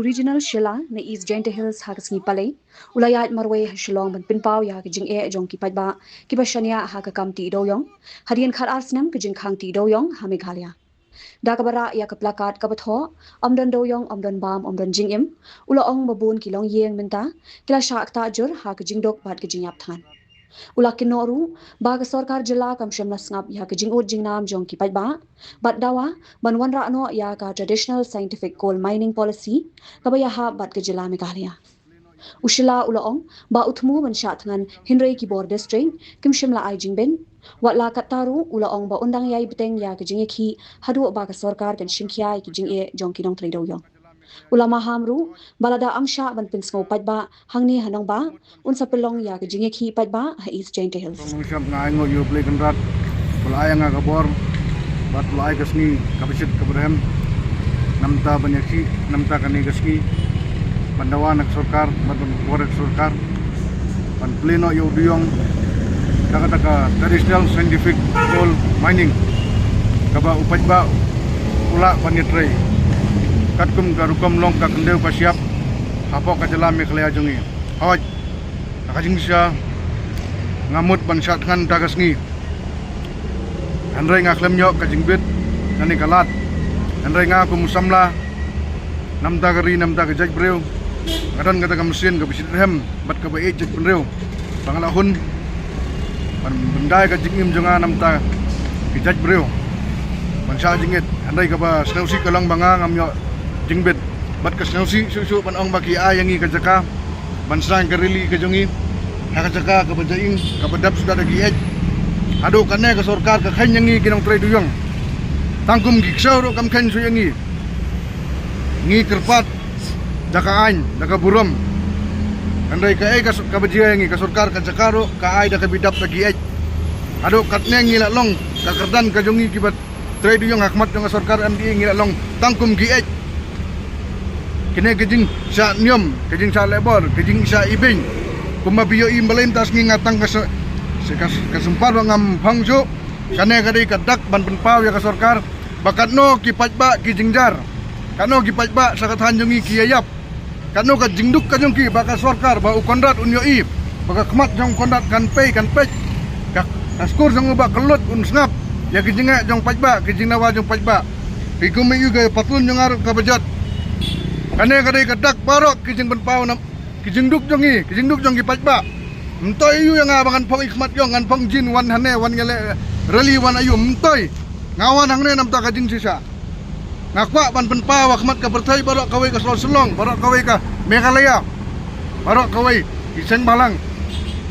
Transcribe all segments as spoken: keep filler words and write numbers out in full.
Regional Shilla na East Jaintia Hills ha ka sngi Palei u la ïaid marwei ha Shillong ban pynpaw ïa ka jingeh jong ki paidbah kiba shaniah ha ka kam tih dewiong hadien khatar snem ka jingkhang tih dewiong ha Meghalaya. Da kaba rah ïa ka plakat kaba thoh, "Ym don dewiong, ym don bam, ym don jingim," u la ong ba bun ki longïing mynta ki la shah ktah jur ha ka jingduk bad ka jingïap thngan. U la kynnoh ruh ba ka sorkar jylla kam shym la sngap ïa ka jingud jingnam jong ki paidbah bad dawa ban wanrah noh ïa ka Traditional Scientific Coal Mining Policy kaba ïahap bad ka jylla Meghalaya. U Shilla u la ong ba u thmu ban shah thngan hynrei ki bor district kim shym la ai jingbit. Wat la katta ruh u la ong ba un dang ïai bteng ïa ka jingïakhih haduh ba ka sorkar kan shim khia ïa ki jingeh jong ki nongtrei dewiong. U la maham ruh ba lada ym shah ban pynsngew paidbah hangne ha nongbah, un sa pynlong ïa ka jingïakhih paidbah ha East Jaintia Hills. Kong Shap, nga ai nguh ïa U Blei Kynrad ba la ai nga ka bor bad ba la ai ka sngi kaba shit kaba rhem. Namta ban ïakhih, namta kane ka sngi ban dawa na ka sorkar bad ban bor ka sorkar ban plie noh ïa u dewiong da kata ka Traditional Scientific Coal Mining kaba u paidbah u lah ban ïatrei katkum ka rukom long ka khyndew ka shyiap hapoh ka jylla Meghalaya jong ngi. Hooid, ha ka jingshisha nga mut ban shah thngan da ka sngi. Hynrei nga khlem ïoh ka jingbit na kane ka lad. Hynrei nga kum u samla, namta ka ri, namta ka jaitbynriew, nga don kata ka mynsiem kaba shit rhem bad kaba ïeit jaitbynriew ba nga la hun ban pyndai ka jingim jong nga namta ki jaitbynriew ban shah jingit. Hynrei kaba sngewsih ka long ba nga ngam ïoh jingbit bad ka sngewsih shuh shuh ban ong ba ki ai ïa ngi ka jaka ban sdang ka rally ka jong ngi ha ka jaka kaba jaing, kaba dap suda da ki eit. Haduh katne ka sorkar ka kheiñ ïa ngi ki nongtrei dewiong. Tang kum ki kshaw ruh kam kheiñ shuh ïa ngi. Ngi kyrpad da ka aiñ, da ka burom. Hynrei kaei ka s-, kaba jia ïa ngi, ka sorkar ka jaka ruh ka ai da kaba dap da ki eit. Haduh katne ngi la long ka kyrdan ka jong ngi kiba trei dewiong ha khmat jong ka sorkar M D A, ngi la long tang kum ki eit. Kine ki jingshah niam, ki jingshah lebor, ki jingshah ibeiñ. Kumba phi ïohi balei mynta sngi nga tang ka se-, se-, ka, ka sympat ba ngam phong shuh. Kane ka dei ka dak ban pynpaw ïa ka sorkar ba katno ki paidbah ki jynjar, katno ki paidbah sha ka thaiñ jong ngi ki ïa ïap. Katno ka jingduk ka jong ki ba ka sorkar, ba u Conrad un ïohi ba ka khmat jong u Conrad kan pei, kan peit, ka, ka skur jong u Bah Kylluid un sngap ïa ki jingeh jong paidbah, ki jingdawa jong paidbah. Phi kum ïa ka patlun jong nga ruh kaba jot. Kane ka dei ka dak baroh ki jingpynpaw na ki jingduk jong ngi, ki jingduk jong ki paidbah. Ym toi ïa nga ba ngan phong ïa khmat ïong, ngan phong jin wan hangne, wan ïaleh rally, wan aïu, ym toi. Nga wan hangne namta ka jingshisha. Nga kwah ban pynpaw ha khmat ka pyrthei baroh kawei, ka shnong Shillong, baroh kawei ka Meghalaya, baroh kawei ki seng bhalang,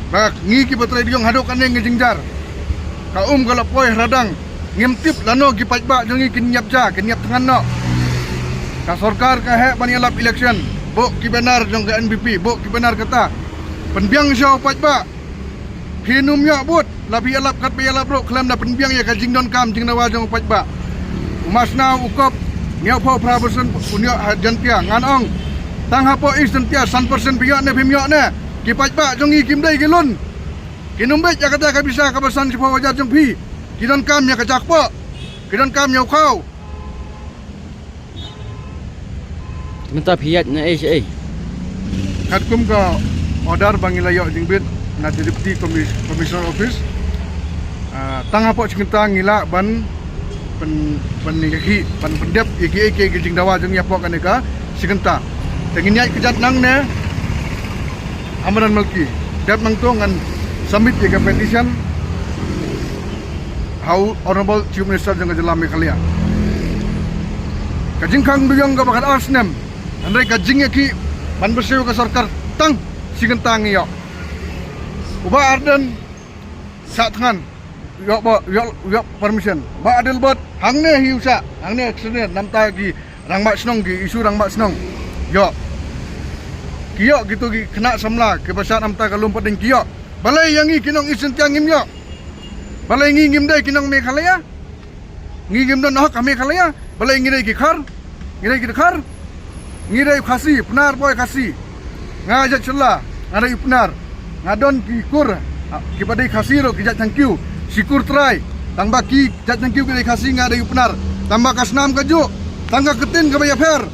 ba ngi kiba trei dewiong haduh katne ngi jynjar. Ka um ka la poi ha radang. Ngim tip lano ki paidbah jong ngi kin ïap ja, kin ïap thngan noh. Ka sorkar ka heh ban ïalap election, buh ki banner jong ka N P P, buh ki banner kata. Pynbiang sha u paidbah. Phin ym ïoh bud, la phi ïalap kat ba ïalap ruh khlem da pynbiang ïa ka jingdonkam jingdawa jong u paidbah. U Masnau, u Kop, hynñiewphew phra percent un ïoh ha Jaintia. Ngan ong, tang hapoh East Jaintia san percent phi ïoh ne phim ïoh ne, ki paidbah jong ngi kim dei ki lun. Kin ym beit ïa kata ka pisa kaba san shiphew hajar jong phi. Ki donkam ïa ka jakpoh, ki donkam ïa u khaw. Mynta phi ïaid na ei sha ei? Katkum ka order ba ngi la ïoh jingbit na Deputy Commis-, Commissioner Office, ah, tang hapoh shi kynta ngi lah ban pyn-, pyn-, ïa ki, ban pyndep ïa kiei kiei ki jingdawa jong ngi hapoh kane ka shi kynta. Te ngin ïaid kjat nangne ha madan Malki. Dep nangto ngan submit ïa ka petition ha u Honorable Chief Minister jong ka jylla Meghalaya. Ka jingkhang dewiong kaba khatar snem, hynrei ka jingïakhih ban pynshai ka sorkar tang shi kynta ngi ïoh. U Bah Ardent shah thngan, ïoh ba, ïoh, ïoh permission. Bah Adelbert hangne hi u shah, hangne action namta ki rangbah shnong, ki issue rangbah shnong. Ïoh. Ki ïoh kito ki khynnah samla kiba shah namta ka lum pateng, ki ïoh. Balei ïa ngi ki nong East Jaintia ngim ïoh? Balei ngi ngim dei ki nong Meghalaya? Ngi ngim don hok ha Meghalaya? Balei ngi dei ki Khar? Ngi dei ki Dkhar? Ngi dei Khasi, Pnar boi Khasi. Nga jait Shylla, nga dei Pnar. Nga don ki kur, ah, kiba dei Khasi ruh, ki jait Thangkhiew. Shi kur trai. Tang ba ki jait Thangkhiew ki dei Khasi, nga dei Pnar. Tang ba ka snam kajuh, tang ka ktien kaba ïapher.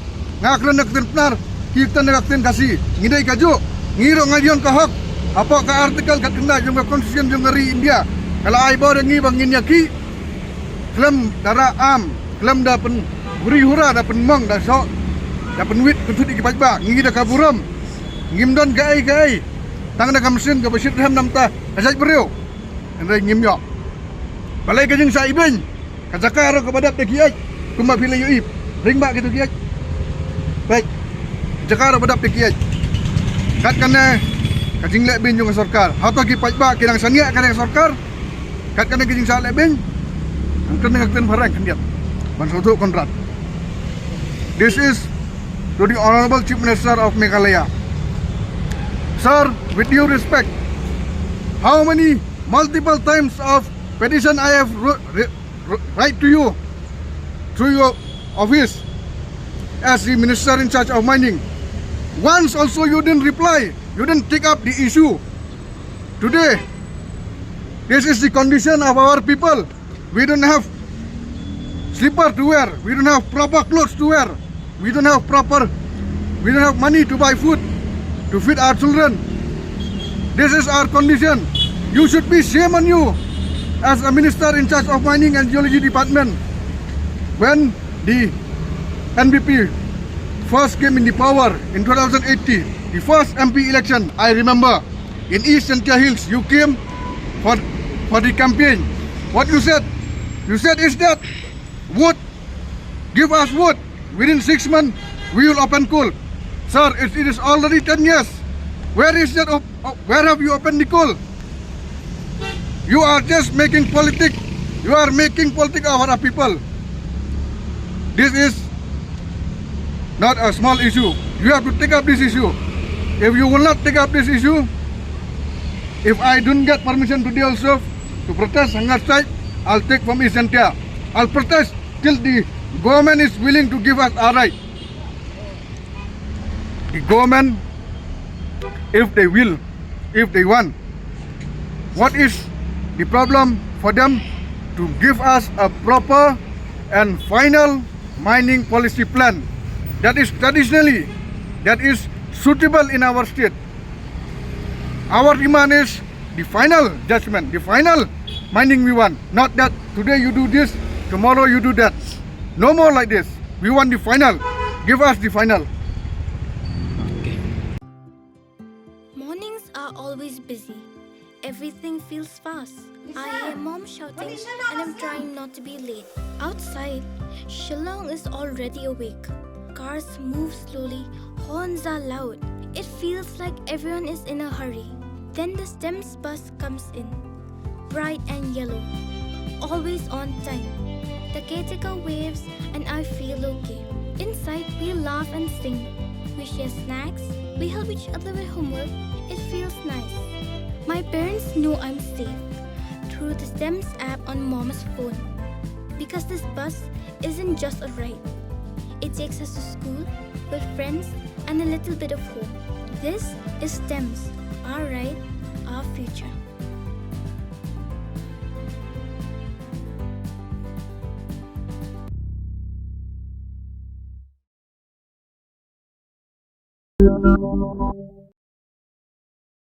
Nga kren da ka ktien Pnar, ki kren da ka ktien Khasi. Ngi dei kajuh, ngi ruh nga ïoh ka hok. Hapoh ka article khatkhyndai jong ka Constitution jong ka ri India, ka la ai bor ïa ngi ba ngin ïakhih khlem da rah arm, khlem da pynhuri hura, da pynmong, da shoh, da pynwit pynthut ïa ki paidbah. Ngi da ka burom, ngim don kaei kaei. Tang da ka mynsiem kaba shit rhem namar ka jaitbynriew. Hynrei ngim ïoh. Balei ka jingshah ibeiñ? Ka jaka ruh kaba dap da ki ïeit, kumba phi la ïohi. Ring ba kito ki ïeit. Peit. Jaka ruh ba dap da ki ïeit. Kat kane ka jingleh beiñ jong ka sorkar. Hato ki paidbah ki dang shaniah ka sorkar? Kat kane ka jingshah leh beiñ. Ngan kren ka ktien phareng khyndiat ban sngewthuh Conrad. This is to the Honorable Chief Minister of Meghalaya. Sir, with due respect, how many multiple times of petition I have wrote, write to you through your office as the minister in charge of mining. Once also you didn't reply, you didn't take up the issue. Today, this is the condition of our people. We don't have slipper to wear. We don't have proper clothes to wear. We don't have proper, we don't have money to buy food to feed our children. This is our condition. You should be shame on you as a minister in charge of mining and geology department. When the N P P first came in the power in two thousand eighteen, the first M P election, I remember, in East Jaintia Hills, you came for, for the campaign. What you said? You said is that vote, give us vote. Within six months, we will open coal. Sir, it, it is already ten years. Where is that? Op- op- where have you opened the coal? You are just making politic. You are making politic of our people. This is not a small issue. You have to take up this issue. If you will not take up this issue, if I don't get permission today also to protest hunger strike, I'll take from East Jaintia. I'll protest till the government is willing to give us our right. The government, if they will, if they want, what is the problem for them to give us a proper and final mining policy plan that is traditionally, that is suitable in our state? Our demand is the final judgment, the final mining we want. Not that today you do this, tomorrow you do that. No more like this. We want the final. Give us the final. Mornings are always busy. Everything feels fast. I hear mom shouting and I'm trying not to be late. Outside, Shillong is already awake. Cars move slowly, horns are loud. It feels like everyone is in a hurry. Then the STEMS bus comes in. Bright and yellow. Always on time. The caretaker waves and I feel okay. Inside, we laugh and sing. We share snacks. We help each other with homework. It feels nice. My parents know I'm safe through the STEMS app on mom's phone. Because this bus isn't just a ride, it takes us to school, with friends, and a little bit of home. This is STEMS, our ride, our future.